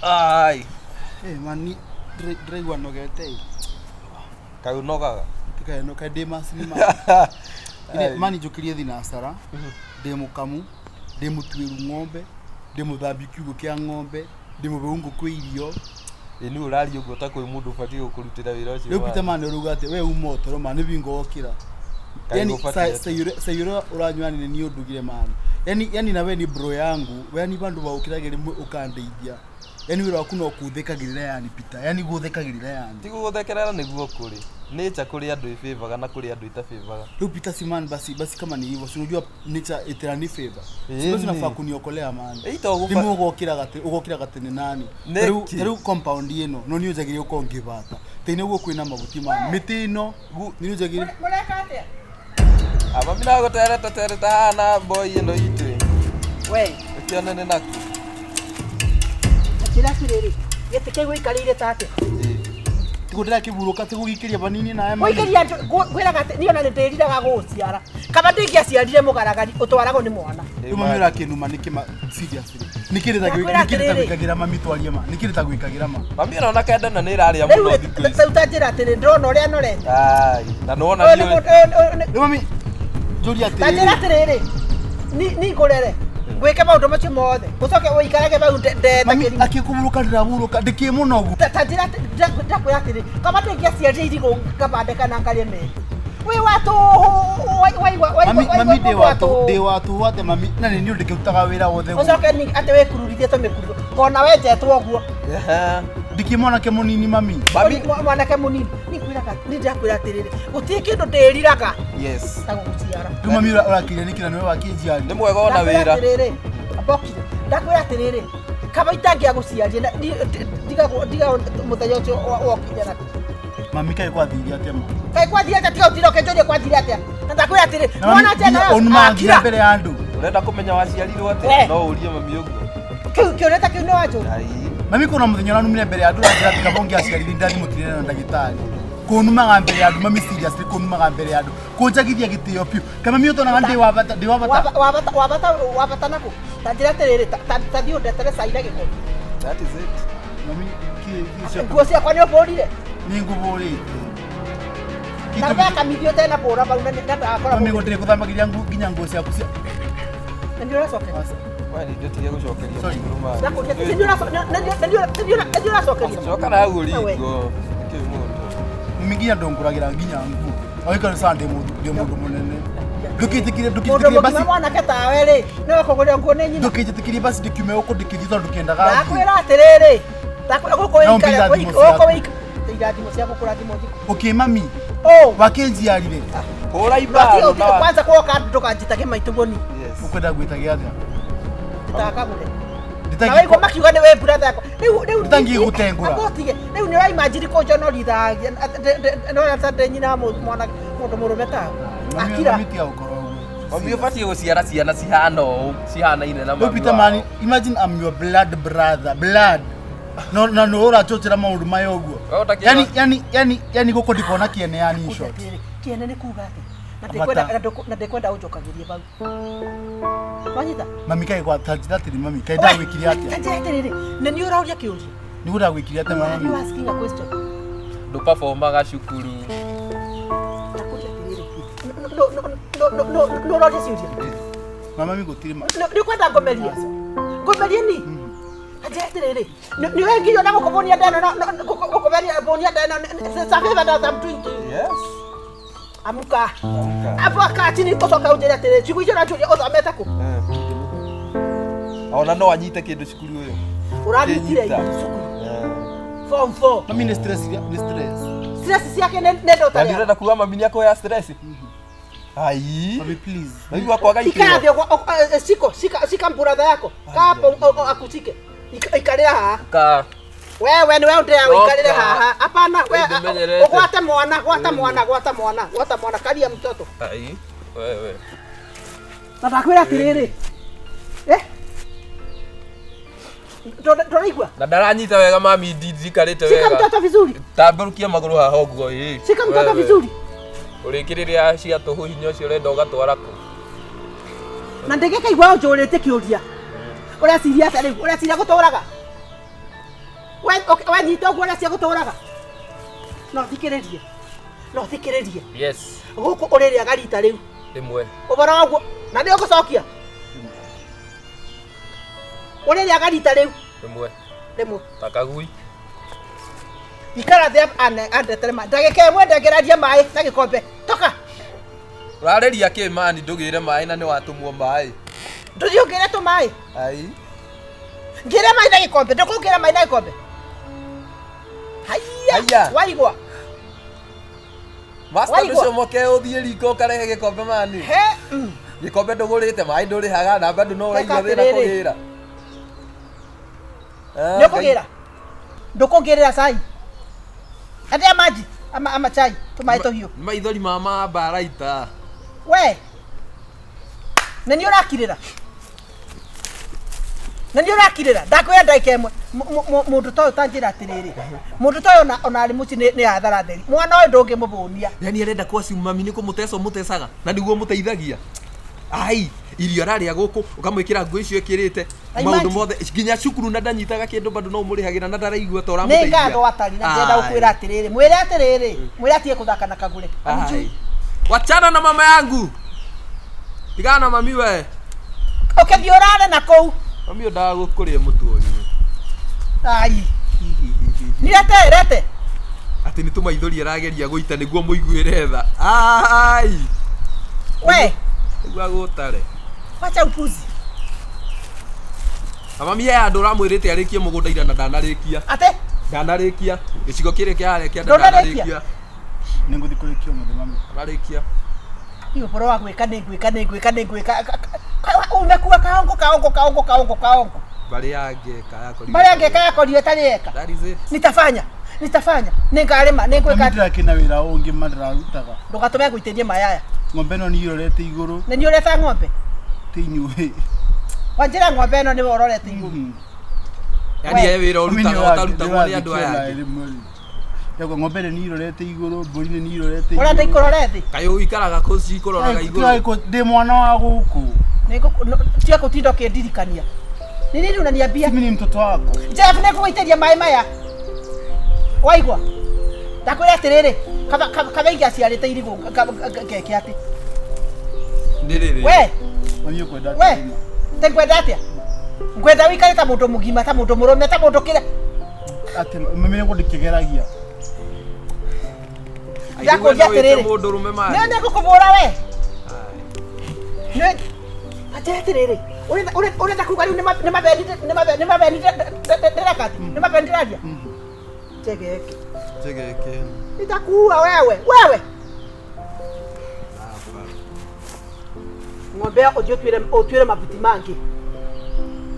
Ai, Eh, mani ndĩraigua nogete ĩ. kaĩ ũnogaga. Tikaeno kaĩ ndĩ macini ma. Ine mani njũkĩrie thinacara, ndĩ mũkamu, ndĩ mũtuĩru ng'ombe, ndĩ mũthambi kiugũ kĩa ng'ombe, ndĩ mũbeu ngũkũ irio. Ĩ nĩ ũraria ũguo ta kwĩ mũndũ ũbatiĩ gũkũrutĩra wĩra ũcio. Rĩu Peter man ũrauga atĩ we uma ũtoro ma nĩ bingo wokĩra. Kaĩ Yani gũbatiĩ atĩa? cai ũrĩa ũranyua nĩ niĩ ũndugire mani. Yani yani na we ni bro yangu, we ni bandu baũkĩrage rĩmwe ũkandeithia. Yani wĩra waku no kũthekagĩrĩra yani Peter, yani gũthekagĩrĩra yani. Ti gũgũthekerera nĩguo kũrĩ. Nature kũrĩ andũ ĩbĩbaga na kũrĩ andũ ĩtabĩbaga. Leo Peter Simon basi basi kama ni hivyo, si unajua nature itirani favor. Ĩni. Si basi unafaa kuniokolea man. Ĩ, to gũba- Rimwe ugokiraga te ugokiraga tene nani. Nĩkĩ? Riu compound ĩno no niĩ njagĩrĩire gũkorwo ngĩbata. Tene ũguo kwĩna mahuti man. Mĩtĩ ĩno nĩ njagĩrĩire Mũreka atĩa? Amami nagũtereta tereta haha na boy ĩno itũ. We. Ũkĩonane naku. Njĩra atĩrĩrĩ, gĩtĩ kĩu ũikarĩire ta atĩa? Tiguo ndĩrakĩburũka tigũgĩikĩria vanini nawe mami. Gũikĩria andũ ngwĩraga atĩ niĩ ona nĩ ndĩriraga gũgũciara. Kaba ndingĩaciarire mũgaragari ũtwaragwo nĩ mwana. Rĩu mami ũrakĩnuma nĩkĩ ma seriously. Nĩkĩ Ndakwĩra atĩrĩrĩ. rĩtagwĩkagĩra mami twarie ma? Nĩkĩ rĩtagwĩkagĩra ma? Mami ona kendana nĩ ĩrarĩa Rĩu mũno thikũ ici. rĩu ta njĩra atĩrĩ, ndĩrona ũrĩa norete. Ai, na nĩwona Ũyũ nĩ ndiũĩ. mũndũ- ũyũ- ũyũ nĩ- Rĩu mami njũria ta njĩra atĩrĩrĩ. atĩrĩrĩ, ni ngũrere ngwĩke maũndũ macio mothe ũcoke ũikarage hau ndeta Mami kĩrimũ. akĩkũburũka ndĩraburũka ndĩkĩ mũnogu. Ta njĩra ndakwĩra atĩrĩ, kaba ndingĩaciarire irigũ ngabande kana ngarĩe meri. Wĩ wa tũhũ waigua Mami waigua mami ndĩ mũndũ wa wa tũhũ ndĩ tũhũ. wa tũhũ atĩa mami na nĩ niĩ ndĩkĩrutaga wĩra wothe gũkũ. Ũcoke atĩ wĩkururithie tũmĩkururo kona wenjetwo ũguo. Ehe. Ndĩkĩ mwanake mũnini mami. Mami. Mwanake mũnini nĩngwĩraga nĩ ndakwĩra atĩrĩrĩ gũtirĩ kĩndũ ndĩriraga Yes. ta gũgũciara. Rĩu mami ũrakĩria nĩkĩ na nĩwe wakĩnjiari. Nĩ mwega ona Ndakwĩra wĩra. atĩrĩrĩ mbokire ndakwĩra atĩrĩrĩ kaba itangĩagũciarire ndiga ndiga mũthenya ũcio wokire na Mami kaĩ gwathire atĩa ma? kaĩ kwathire atĩa tiga ũtira ũkĩnjũria kwathire atĩa na ndakwĩra atĩrĩ Na mami mwana nginya ũnumaga nginya mbere ya andũ. Ũrenda kũmenya waciarirwo We. atĩa? No ũrie mami ũguo. kĩu kĩũria ta kĩu nĩ wanjũria Ai. Mami kuna mũthenya ũranumire mbere ya andũ ũranjĩra atĩ kaba ũngĩaciarire ndathimũtirire na ndagĩtarĩ. Kũnumaga mbere ya andũ mami seriously kũnumaga mbere ya andũ. Kũnjagithia gĩtĩo biũ. Kana mami ũtonaga ndĩ wa bata ndĩ wa bata. Wabata wabata wabata naku ta njĩra atĩrĩrĩ ta thiĩ ũndetere cai na gĩkombe. That is it. Mami kĩ kĩ Nguo ciakwa nĩ ũbũrire nĩ ngũbũrĩte. na wekamithio tena bũra bau na ndakora Mami gũtirĩ gũthambagĩria nginya nguo ciaku cia na nĩ ũracokeria. We nĩ ũtige gũcokeria Sorry. mũndũ mami. Ndakũria nĩ ũracokeria. Coka na hau We. ũringo. Nĩkĩ mũndũ? Mami nginya ndũngũragĩra nginya nguo. Agĩkorwo sawa ndĩ mũndũ ndĩ mũndũ mũnene. Ndũkĩnjĩkire Mũndũ ndũkĩnjĩtĩkĩrie mũgima basi mwanake tawe rĩ nĩwe kũgũrĩra nguo nĩ nyina. ndũkĩnjĩtĩkĩrie basi ndĩkiume gũkũ ndĩkĩthiĩ tondũ ndũkĩendaga thiĩ. Ndakwĩra atĩrĩrĩ ndakwĩra gũkũ Na wĩikare ũmbe irathimo gũkũ ciaku. wĩikare irathimo ciaku kũrathimwo thikũ. Ũkĩ mami Ũ wakĩnjiarire Hũra imbaro na kwanza kwoka ndũkanjitage maitũ ni Yes. ũkwenda gwĩtagia atĩa? nditakagũre. Na waigua makiuga nĩ wĩ brother yakwa rĩu rĩu Nditangĩgũtengũra. Ũtige rĩu nĩ ũraimagine kũnjonorithagia no ta ndĩ nyina wa mwana mũndũ mũrũme tawe. Akira. Mami tiga gũkorwo ũguo. Mami ũbatiĩ gũciara ciana cihana ũũ, cihanaine na Rĩu mami Peter wao. man, imagine I'm your blood brother, blood. No na no ũrachochera maũndũ maya ũguo. Wewe ũtakĩra- Yani yani yani yani gũkũ ndikona kĩene yani in short. Kĩene nĩ kuga atĩ na Bata. ndikwenda na ndikwenda ũnjokagĩrie bau. Wanyita? Mami kaĩ gwa tanjĩra atĩrĩ mami kaĩ ndagwĩkire atĩa? Tanjĩra atĩrĩrĩ, nĩ niĩ ũrauria kĩũria. Nĩguo ndagwĩkire atĩa Are you mami? asking a question? Ndũperformaga cukuru. Ndakũria atĩrĩrĩ, nĩ ũroria ciũria? Mama mami gũtirĩ ma. Nĩ ũkwenda ngomerie? Ngomerie ni? Tanjĩra atĩrĩrĩ, nĩ ũrengirio na gũkũbũnia nda ĩno gũkũberia bũnia nda ĩno it's a favor that I'm doing to you. Yes. Amuka. Amka. Apo kaa chini ũcoke ũnjĩre atĩrĩrĩ, ciugo icio ũranjũria ũthomete kũ? Ona no anyite kĩndũ cukuru ũyũ. Ũranyitire Kĩnyita. cukuru form 4. Mami nĩ stress nĩ stress. Stress ciake nĩ nĩ Na ndũtarĩa. ndĩrenda kuga mami nĩ akũoya stress. Ai. Mami please. Naigua kwaga Ikara ikĩro. thĩ ũguo, shiko shika shika mburatha yako. Kaa hapo akushike. Ikarĩra haha. Ka. Wewe nĩwe ũndĩra ũikarĩre Oka. haha. Hapana, we Nĩndĩmenyerete. ũgwate mwana, gwata mwana, gwata mwana, gwata mwana, karia mtoto. Ai. Wewe. Na ndakwĩra atĩrĩrĩ. Eh? Ndũraigua? Na ndaranyita wega mami ndikarĩte Shika wega. mtoto vizuri. Tambũrũkia magũrũ haha ũguo ĩ. Shika mtoto Wewe. vizuri. Ũrĩkĩrĩria cia tũhũ hinya ũcio ũrenda ũgatwara kũ? Na ndĩngĩkaigua ũnjũrĩtie kĩũria. Ũreciria atĩa rĩu? Ũreciria gũtũraga? Wanyita ũguo ũreciria gũtũraga? No thikĩrĩrie. No thikĩrĩrie. Yes. Gũkũ ũrĩrĩaga rita rĩu. Rĩmwe. Ũhoro wa ũguo na nĩ ũgũcokia. Ũrĩrĩaga rita rĩu Rĩmwe. rĩmwe. Ta kagui. Ikara thĩ andetere maĩ. Ndagĩka ĩmwe ndengerarie maĩ na gĩkombe. Toka. Ũrareria kĩ mani ndũgĩre maĩ na nĩ watũmwo maĩ. Ndũthiĩ ũngĩre tũmaĩ. Ai. Ngĩre maĩ na gĩkombe. Ndũkũngĩra maĩ na gĩkombe. Haiya. Haiya. Waigua. Master Waigua. ndũcomoke ũthiĩ riko ũkarehe gĩkombe mani. He. Gĩkombe ndũgũrĩte maĩ ndũrĩhaga na bado no Reka ũraigua thĩna atĩrĩrĩ. kũgĩra. Nĩ ũkũgĩra. Ndũkũngĩrĩra cai. Atia maji ama chai tũmaĩ tũhiũ. Nĩ maithori ma mambaraita. We. Nĩ niĩ ũrakirĩra. Na nĩ ũrakirĩra ndakwĩra ndagĩka ĩmwe. Mũndũ ta ũyũ tanjĩra atĩrĩrĩ, mũndũ ta ũyũ ona arĩ mũciĩ nĩ athara theri, mwana ũyũ ndũngĩmũbũnia. Yani arenda kwaci mami nĩ kũmũteca ũmũtecaga na nĩguo ũmũteithagia. Ai, irio ararĩa gũkũ ũkamwĩkĩra nguo icio ĩkĩrĩte Na maũndũ imagine. mothe nginya cukuru na ndanyitaga kĩndũ bado no ũmũrĩhagĩra na ndaraigua ta Nĩ ũramũteithia. ngatho atari na ndĩrenda Ai. gũkwĩra atĩrĩrĩ, mwĩre atĩrĩrĩ, mwĩre atige kũthaka na kagure. Ai. Wachana na mama yangu. Tigana na mami we. Ũkĩthiĩ ũrare na kũu. Mami ũndaga gũkũrĩa mũtu ũyũ. Ai. Nirete rete. Atĩ nĩ tũmaithori arageria gũita nĩguo mũiguĩre tha. Ai. We, Nĩguo agũtare. wacha upuzi. Na mami he handũ ũramwĩrĩte arĩkie mũgũnda ira na ndanarĩkia. Ate Ndanarĩkia. Gĩcigo kĩrĩa kĩa harĩa kĩanda Ndũnarĩkia? ndanarĩkia. Nĩ ngũthiĩ kũrĩkia ũmũthĩ mami. Ndanarĩkia. Ni ũhoro wa gwĩka nĩ ngwĩka nĩ ngwĩka nĩ ngwĩka. Umekua kaongo kaongo kaongo kaongo kaongo. Mbarĩ ya ngeka yakorirwo. Mbarĩ ya ngeka yakorirwo ĩtarĩ eka. That is it. Nitafanya. Nitafanya. Nĩngarĩma, nĩngwĩka. Mami ndĩrakĩna wĩra ũngĩ ma ndĩrarutaga. Ndũgatũme ngũitĩrie maĩ aya. Ng'ombe ĩno nĩ irorete igũrũ Nĩ niĩ ũreta ng'ombe. ti inyuĩ. Wanjĩra ng'ombe ĩno nĩwe ũrorete igũrũ. Yani he wĩra Mami nĩ ũrutaga ũtarutagwo nĩ andũ aya angĩ. angĩ. Yakwa ng'ombe ĩno nĩ irorete igũrũ, mbũri nĩ irorete Ũrenda ikũrore thĩ? Kaĩ ũikaraga kũ cikũroraga igũrũ. Ndĩ mwana wa gũkũ. Tiga kũtinda ũkĩndirikania. Nĩ nini unaniambia? Mimi ni mtoto wako. Jeff nĩ ngũgũitĩria maĩ maya. Waigua? Ndakwĩra atĩrĩrĩ, kaba ingĩaciarĩte irigũ ngeke atĩ. Nĩ rĩrĩ. We, Mami ũkwenda we, atĩa? te ngwenda atĩa? Ngwenda wĩikare ta mũndũ mũgima, ta mũndũ mũrũme, ta mũndũ kĩrĩa. Atĩ mami nĩ ngũndĩkĩgeragia. Ndakũria atĩrĩrĩ. Mũndũ rũme Nĩ maĩ. nĩ ngũkũbũra we. Nĩ anjĩra atĩrĩrĩ, ũrenda kuga rĩu nĩ mabeni nĩ mabeni ndĩreka atĩ? Nĩ mabeni ndĩraria? Njegeke. Njegeke. Nitakuua wewe, wewe. Ng'ombe ĩyo ũthiĩ ũtuĩre mabuti mangĩ.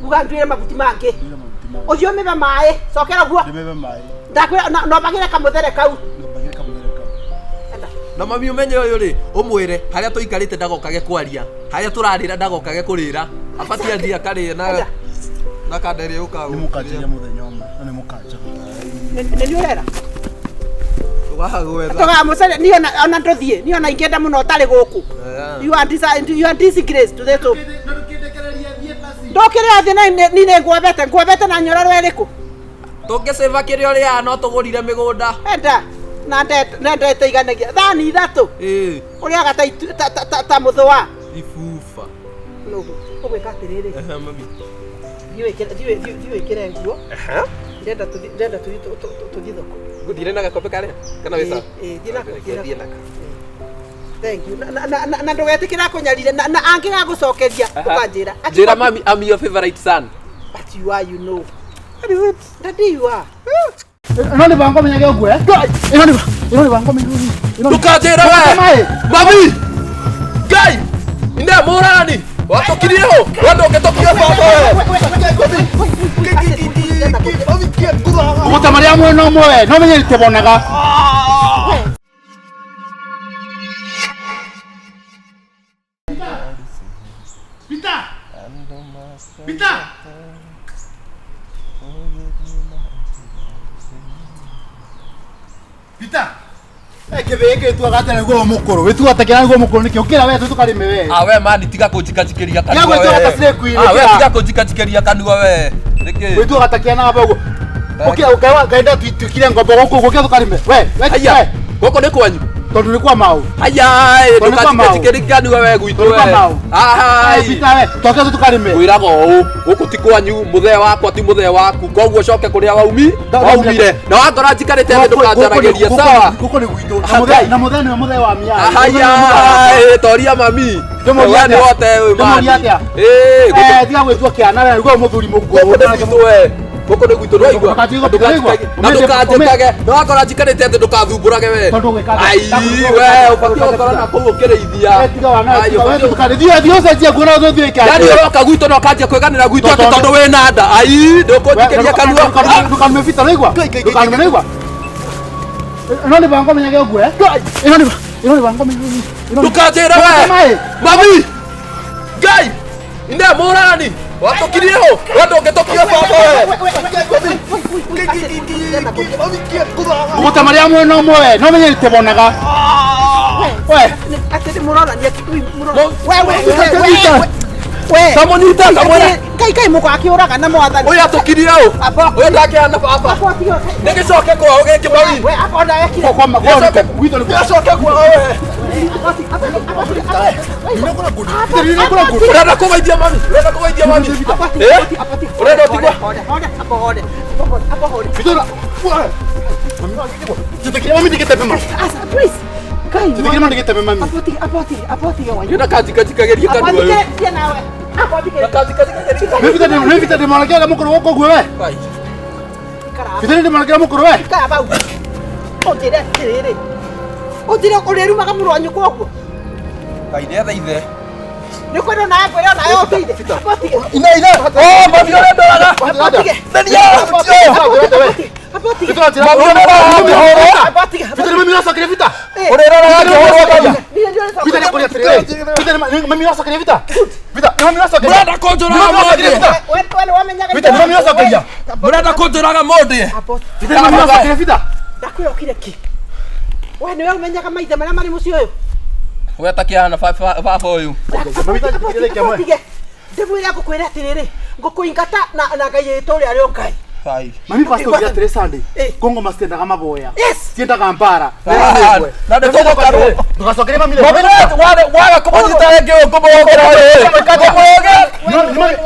Uga nduĩre mabuti mangĩ. Ndĩre mabuti mangĩ. Ũthiĩ ũmĩbe maĩ, cokera guo. Ndĩmĩbe maĩ. Ndakwĩra na ũbagĩre kamũthere kau. Na ũbagĩre kamũthere kau. Enda. Na mami ũmenye ũyũ rĩ, ũmwĩre harĩa tũikarĩte ndagokage kwaria, harĩa tũrarĩra ndagokage kũrĩra. Abatiĩ athiĩ akarĩe na Enda. na kanda ĩrĩa yũkaga. Nĩ mũkanjaria mũthenya ũmwe na nĩ mũkanjaria. Nĩ nĩ ũrera? Tũgagwetha. Tũgamũcaria niĩ ona ndũthiĩ, niĩ ona ingĩenda mũno ũtarĩ gũkũ. You are you are disgrace to the top. Ndũkĩrĩ thĩ na niĩ nĩ ngwobete, ngwobete na nyororo ĩrĩkũ? Tũngĩcĩva kĩrĩa ũrĩaga no tũgũrire mĩgũnda. Enda. Na ndete iganagia. Thani ithatũ. Ĩĩ. Ũrĩaga ta mũthũa. Ibuba. Nũgũ. Ũgwĩka atĩrĩrĩ. Ehe mami. Thiĩ wĩkĩre nguo. Ndĩrenda tũthiĩ tũthiĩ thoko. Ngũthire na gakombe karĩa? Kana wĩ sawa? Ĩĩ, thiĩ nako, thiĩ Thiĩ nako. nako. Thank you. Na ndũgetĩkĩra kũnyarire na angĩgagũcokeria ũkanjĩra. Njĩra mami, I'm your favorite son. But you are, you know. That is it. Daddy, you are. Ĩno nĩ bango menyage ũguo eh? Ĩno nĩ bango menyage ũguo. Ndũkanjĩre we! Mami! Ngai! Ine mũrani! Watũkirie hũ! We ndũngĩtũkia baba we! Ũgũta marĩa mwena ũmwe we, no menye nĩtũbonaga. Peter! Peter! Peter! Kĩthĩĩ gĩtuaga atĩa nĩguo mũkũrũ? Wĩtuaga ta kĩrĩa nĩguo mũkũrũ nĩkĩ? Ũkĩra we tũkarĩme we. Ah we mani tiga kũnjikajikĩria kanua Tiga gwĩtua we. ta slay queen, Ah we ũkĩra. tiga kũnjikajikĩria kanua we. Nĩkĩ? Wĩtuaga ta kĩana haba ũguo. Ũkĩra ũkaiwa ngaenda tuikire ngombo gũkũ ũguo ũkĩra tũkarĩme. We, we Haya. we. Gũkũ nĩ kwanyu. Tondũ nĩ kwa mau. Haya, Tondũ nĩ kwa mau. ndũkanjikajikĩrie kanua we gwitũ Tondũ nĩ kwa we. mau. Ai. Peter we, tokĩra tũkarĩme. Ngwĩraga ũũ, gũkũ ti kwanyu, mũthee wakwa ti mũthee waku, koguo ũcoke kũrĩa waumire. Na wakora njikarĩte thĩ ndũkanjaragĩrie, sawa? Gũkũ nĩ gwitũ. Na Aha, mũthee Ngai. na mũthee nĩwe mũthee wa mĩaĩ. Haya, toria mami. Ndĩmũrie We nĩ atĩa? wote wĩ Ndĩmũrie mani. atĩa? Ĩĩ, gũkũ Eh, tiga gwĩtua kĩana we, nĩguo mũthuri mũkũrũ. gũkũ nĩ gwitũ we. Gũkũ nĩ gwitũ nĩwaigua? Ndũkanjige- Na ndũkanjĩkage. Na wakora njikarĩte thĩ ndũkathumbũrage we. Tondũ ũgwĩka atĩa? Ai, we ũbatiĩ gũkorwo na kũu ũkĩrĩithia. Eh, tiga wana, Ai, tiga we ũbatiĩ- tũkarĩ. Thiĩ thiĩ ũcenjie nguo na ũthiĩ wĩke Yaani atĩa? ũroka gwitũ na ũkanjia kwĩganĩra gwitũ atĩ Tondũ- tondũ wĩna nda. Ai, ndũkũnjikĩria kanua. Ndũkanume Peter, nĩwaigua? Ndũkanume, nĩwaigua? Ĩno nĩ bango menyage ũguo, eh? Ĩno nĩ bango menyage ũguo. Ĩno nĩ- Ndũkanjĩre we. Maĩ. Mami! Ngai! Ine mũrani! Watũkirie hũ? We ndũngĩtũkiria baba we. Ũgũta marĩa mwena ũmwe we no menye nĩtebonaga. We. Atĩrĩ mũronania No. we we we we Tamũnyita kamwĩra. Kai kai mũkwa akĩũraga na mwathani. Ũyũ atũkirie hũ? Ũyũ ndakĩhana baba. Nĩgĩcoke kwao gĩkĩ mami. We akona ekire. Kwa kwa gwitũ nĩ Gĩcoke kwao we. Ũrenda kũgeithia mami? Ũrenda kũgeithia mami? Eh? Ũrenda ũtigwo? Mami ndigĩteme mami. Njĩtĩkĩria mami ndigĩteme mami. Ndĩrenda kanjikajikagerie kanua ũyũ. Kanjikajikagerie Nĩ vita nĩ vita ndĩmwanakĩra mũkũrũ gũkũ ũguo we. Ai. Vita nĩ ndĩmwanakĩra mũkũrũ we. Ũnjĩre atĩrĩrĩ, ũnjĩre ũrĩrumaga mũrũ wa nyũkwa ũguo Ngai nĩathaithe. nĩ kwenda nawe ngwĩre onawe ũteithe. Apotige. Ina ina. Oh, mami ũrendoraga. Apotige. Thenia. Apotige. Mami ũreroraga ngĩhũrwo. Apotige. Vita nĩ mami ũracokeria vita. Ũreroraga ngĩhũrwo mami. Vita nĩ kũrĩa atĩrĩrĩ. Vita nĩ mami ũracokeria vita. Vita nĩ mami ũracokeria. Mũrenda kũnjũraga mũndĩ. Vita nĩ mami ũracokeria. Mũrenda kũnjũraga mũndĩ. Vita nĩ mami ũracokeria vita. Ndakwĩra ũkire ki. We nĩwe ũmenyaga maithe marĩa marĩ mũciĩ ũyũ. We takĩhana baba ũyũ. Apotige. Ndĩmwĩre ngũkwĩra atĩrĩrĩ, ngũkũingata na na Ngai ĩtũ ũrĩa arĩ o Ngai. Ai. Mami pastor ũrĩa atĩrĩ Sunday. Eh. Kongo maciendaga maboya. Yes. Ciendaga mbara. Na nĩtũgũkarwo. Ndũgacokerie mami. Mami waga kũmũnyita rĩngĩ ũyũ ngũmũhũgĩra ũyũ. Ngũmũhũgĩra.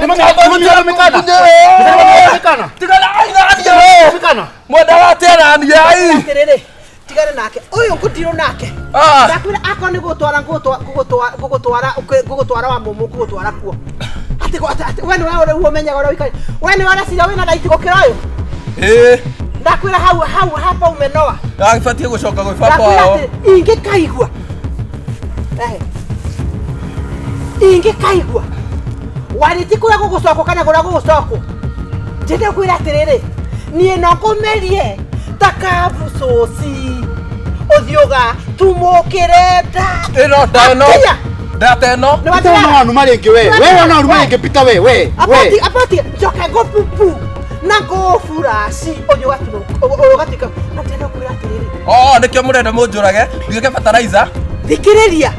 Nĩ mami ũramĩkana. Nĩ mami ũramĩkana. Tigana ainanie we. Ũramĩkana. Mwendaga atĩa naniĩ ai. Atĩrĩrĩ, tigana nake. Ũyũ ngũndirwo nake. Ah. Ndakwĩra akorwo nĩ gũgũtwara ngũgũtwara ngũgũtwara wa mũmũ ngũgũtwara kuo. Atĩ atĩ we nĩwe ũrĩa ũmenyaga ũrĩa ũikare. We nĩwe ũreciria wĩna right gũkĩra ũyũ. Ĩĩ. Ndakwĩra hau hau hapa umenoa. Agĩbatiĩ gũcoka gwĩ baba Ndakwĩra wao. atĩ ingĩkaigua. Ehe. Ingĩkaigua. Warĩtie kũrĩa gũgũcokwo kana kũrĩa gũgũcokwo. Njĩte kwĩra atĩrĩrĩ, niĩ no ngũmerie ta kabucoci ũthiũga tumũkĩre nda. Ĩno nda ĩno. Akinya. Nda ta ĩno. Nĩ Peter watĩra? wona wanuma rĩngĩ we. We wona wanuma rĩngĩ Peter we we. We. Apoti apoti njoke ngũpupu na ngũburaci ũthiũ ũgatuĩka na ndĩrenda kwĩra atĩrĩrĩ. Oh, nĩkĩo mũrenda mũnjũrage. Nduĩke fertilizer. Thikĩrĩria.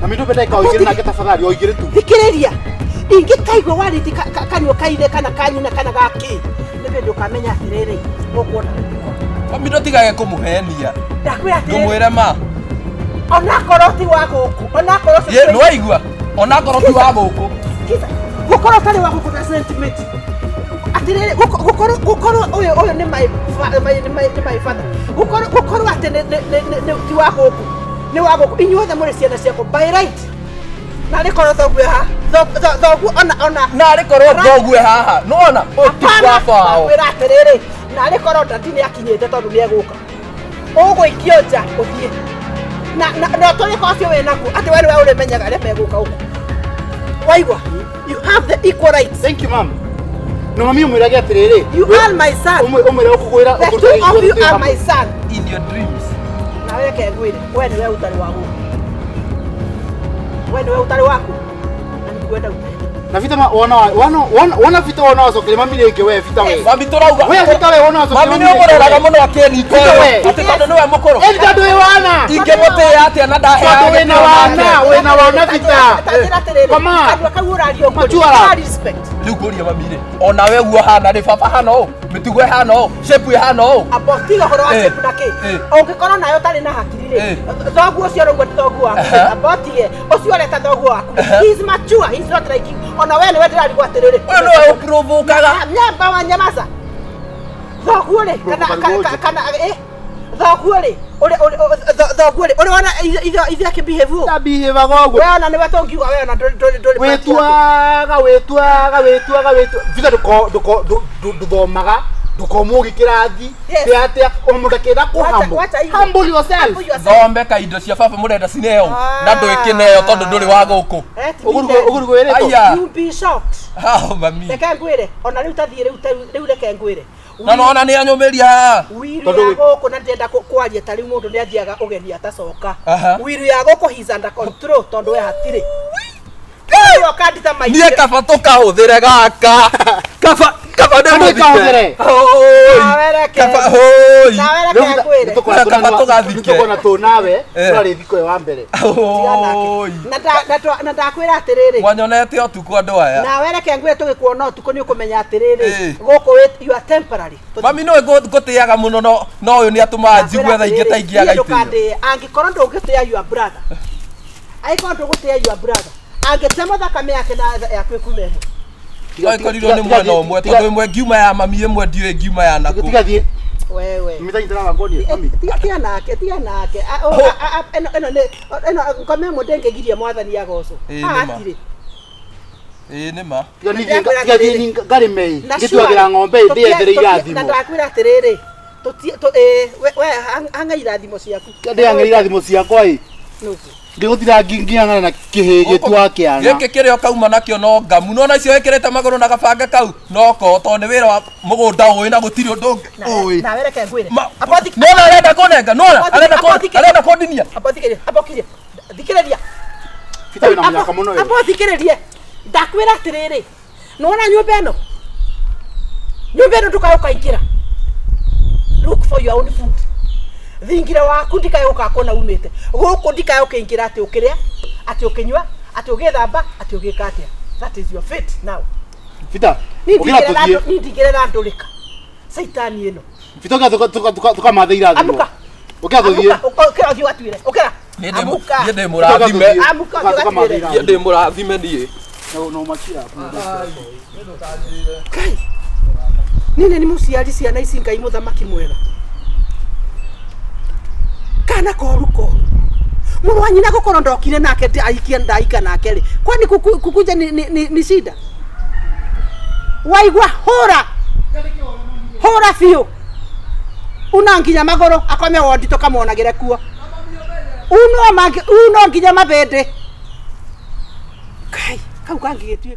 Na mimi ndũbe ndagĩka o igĩrĩ nake tafadhali o igĩrĩ tu. Thikĩrĩria. Ingĩkaigua warĩtie kanua ka ithe kana ka nyina kana ga kĩ, nĩ hĩndĩ ũkamenya atĩrĩrĩ, ũkuona. Mami ndũtigage kũmũhenia. Ndakwĩra atĩrĩrĩ, Ngũmwĩre ma. onakorwo ti wa gũkũ, onakorwo ũcio Ye, ti wa- nĩwaigua? Onakorwo ti wa gũkũ. Kiza, gũkorwo ũtarĩ wa gũkũ doesn't mean atĩrĩrĩ, gũkorwo gũkorwo ũyũ ũyũ nĩ my nĩ my nĩ my father. Gũkorwo gũkorwo atĩ nĩ nĩ nĩ nĩ ti wa gũkũ, nĩ wa gũkũ. Inyuothe mũrĩ ciana ciakwa by right. Na rĩ korwo thoguo haha, thoguo ona ona Narĩ korwo thoguo haha. Nĩwona? Ũyũ ti baba wao. Ndakwĩra atĩrĩrĩ, narĩ korwo ndati nĩ akinyĩte tondũ nĩ egũka. Ũgũikio nja ũthiĩ. Na na na ũtũrĩka ũcio wĩ naguo atĩ we nĩwe ũrĩmenyaga arĩa megũka gũkũ. Waigua? You have the equal rights. Thank you ma'am. Na mami ũmwĩrage atĩrĩrĩ. You are my son. Ũmwĩre ũkũgwĩra The two of you are my son. In your dreams. Nawe reke ngwĩre, we nĩwe ũtarĩ wa gũkũ. We nĩwe ũtarĩ waku. Na nĩngwenda ũtarĩ. Na vita ma wona wona wona wona vita wona wacokeria mami rĩngĩ we vita we. Mami tũrauga. We vita we wona wacokeria Mami nĩ ũmũroraga mũno akĩnyita Vita ũyũ. we. Atĩ tondũ nĩwe mũkũrũ. Ĩni tondũ wĩ wana. Ingĩmũtĩĩa atĩa na ndaheaga Tondũ wĩna gĩtĩo wana, nake? wĩna wana vita. Ta njĩra atĩrĩrĩ, Koma. kanua kau ũraria ũguo, Machuara. you are respect. Rĩu ngũria mami rĩ, ona we guo hana rĩ, baba hana ũũ, mĩtugo ĩhana ũũ, shape ĩhana ũũ. Amba tiga ũhoro wa Eh. shape na kĩ. Eh. Ũngĩkorwo nawe ũtarĩ na hakiri rĩ, Eh. thoguo ũcio ũrauga ti thoguo waku. Aha. Amba ũtige, ũcio ũreta thoguo waku. Aha. He is mature, he is not like you. Ona we nĩwe ndĩrarigwo atĩrĩrĩ. Ũyũ nĩwe ũprovokaga. Nyamba wa nyamaza. Thoguo rĩ, kana kana kana eh thoguo rĩ, thoguo rĩ, ũrĩ wona ithe akĩbehave ũũ? Ndabihevaga ũguo. We ona nĩwe tũngiuga we ona ndũrĩ ndũrĩ ndũrĩ part yake. Wĩtuaga wĩtuaga wĩtuaga wĩtuaga vita ndũko ndũko ndũthomaga ndũkomwo kĩrathi Yes. atĩa atĩa o mũndũ akĩenda kũ Wacha- humble wacha hivyo. humble yourself Humble yourself. Thombe ka indo cia baba mũrenda cineo Ah. na ndwĩkĩneo tondũ ndũrĩ wa gũkũ. Let me Ũguo tell you. ũguo nĩguo wĩrĩtwo Aya. You'll be shocked. Hao mami. Reke ngwĩre, ona rĩu tathiĩ rĩu rĩu reke ngwĩre. Na nona nĩ anyũmĩria haha. Wiru Tondũ ya wĩ- gũkũ na ndĩrenda kwaria ta rĩu mũndũ nĩ athiaga ũgeni atacoka. Aha. Wiru ya gũkũ he's under control tondũ we hatirĩ. Ũkandita Niĩ maingĩ. kaba tũkahũthĩre gaka. Kaba kaba ndĩmũthike. Kahũthĩre. Hũi. Nawe reke. Kaba hũi. Nawe reke ngwĩre. Kaba tũgathike. Tũkona tũ nawe Eh. twarĩ thiko ĩyo wa mbere. Tiga nake. Hũi. Na na ndakwĩra atĩrĩrĩ. Mwanyonete ũtukũ andũ aya. Nawe reke ngwĩre tũgĩkuona ũtukũ nĩ ũkũmenya atĩrĩrĩ Eh. gũkũ you are temporary. Mami no ngũtĩaga mũno no no ũyũ nĩ atũmaga njigue thaa ingĩ ta ingĩaga itĩo. Ndũkandĩe angĩkorwo ndũngĩtĩa your brother. Angĩkorwo ndũgũtĩa your brother. Angĩtema thakame yake na yaku ĩkume ho. Ĩkorirwo nĩ mwena ũmwe tondũ ĩmwe ngiuma ya mami ĩmwe ndiũĩ ngiuma ya nakũ. Tiga thiĩ. Wewe. Mĩtanyitana na ngoni. Mami. Tiga nake, tiga nake. Ĩno ĩno nĩ ĩno ngome ĩmwe ndĩngĩgiria mwathani agocwo. Ĩĩ, Haha nĩ ma. hatirĩ. Ĩĩ nĩ ma. Tiga niĩ tiga thiĩ ngarĩme. Na Ngĩtuagĩra ng'ombe surely, ndĩethere na irathimo. ndakwĩra atĩrĩrĩ we hang'a irathimo ciaku. Ndĩang'e irathimo ciakwa ĩ. Nũguo. Ngĩgũtira ngiang'ana na kĩhĩ gĩtua kĩana. Gĩkĩ kĩrĩa ũkauma nakĩo no ngamu nona icio wĩkĩrĩte magũrũ na gabanga kau no ko tondũ nĩ wĩra wa mũgũnda ũĩ na gũtirĩ ũndũ ũngĩ ũĩ. Nawe reke ngwĩre. Ma- Amba Nona arenda kũnenga nona arenda arenda kũndinia. Amba thikĩrĩria, amba ũkirie. Thikĩrĩria. Bita wĩna mũnyaka mũno we. Amba ũthikĩrĩrie. Ndakwĩra atĩrĩrĩ. Nĩwona nyũmba ĩno? Nyũmba ĩno ndũkae ũkaingĩra. Look for your own food. Thingira waku ndikae gũka kuona umĩte. Gũkũ ndikae ũkĩingĩra atĩ ũkĩrĩa, atĩ ũkĩnyua, atĩ ũgĩthamba, atĩ ũgĩka atĩa. That is your fate now. Bita. Niĩ Ũkĩra tũthiĩ. ndingĩrera ndingĩrera ndũrĩka. Caitani ĩno. Bita ũkĩra tũkamathe irathimo. Amuka. Ũkĩra tũthiĩ. Amuka, ũkĩra ũthiĩ ũgatuĩre. Ũkĩra. Niĩ ndĩ Amuka. niĩ ndĩ mũrathime. Amuka, ũthiĩ ũgatuĩre. Niĩ ndĩ mũrathime niĩ. No makia. Ngai. Niĩ nĩ mũciari ciana ici Ngai mũthamaki mwega. Kana koru koru. Mũrũ wa nyina gũkorwo ndokire nake aikia ndaika nake rĩ. Kwani kukuja ni shida? Waigua hũra. Hũra biũ. Una nginya magũrũ akome wondi tũkamuonagĩre kuo. Uno nginya mabĩndĩ. Kai, kau kangĩgĩtuĩka.